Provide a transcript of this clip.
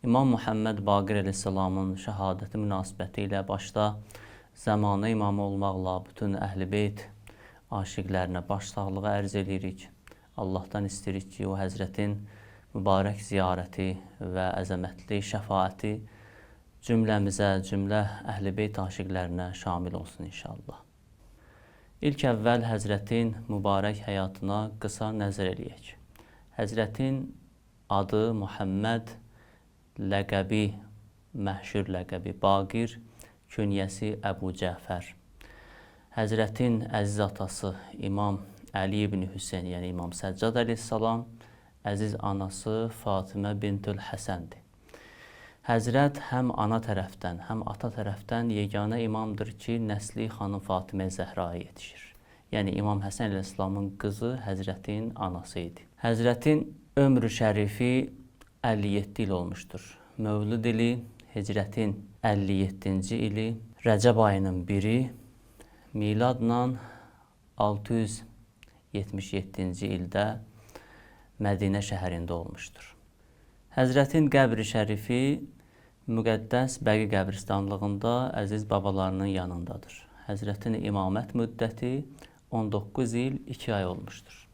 İmam Muhammed Baqir əleyhissalamın şəhadəti münasibəti ilə başda zəmanə imamı olmaqla bütün Əhl-i Beyt aşiqlərinə başsağlığı ərz eləyirik. Allahdan istəyirik ki, o həzrətin mübarək ziyarəti və əzəmətli şəfaəti cümləmizə, cümlə Əhl-i Beyt aşiqlərinə şamil olsun inşallah. İlk əvvəl həzrətin mübarək həyatına qısa nəzər eləyək. Həzrətin adı Muhammed, ləqəbi, məşhur ləqəbi Baqir, künyəsi Əbu Cəfər. Həzrətin əziz atası İmam Əli ibn Hüseyn, yəni İmam Səccad əleyhissalam, əziz anası Fatimə bintül Həsəndir. Həzrət həm ana tərəfdən, həm ata tərəfdən yeganə imamdır ki, nəsli xanım Fatimə Zəhraya yetişir. Yəni İmam Həsən əleyhissalamın qızı Həzrətin anası idi. Həzrətin ömrü şərifi 57 il olmuşdur. Mövlud ili hicrətin 57-ci ili Rəcəb ayının 1-i miladla 677-ci ildə Mədinə şəhərində olmuşdur. Həzrətin qəbri şərifi müqəddəs Bəqi qəbristanlığında əziz babalarının yanındadır. Həzrətin imamət müddəti 19 il 2 ay olmuşdur.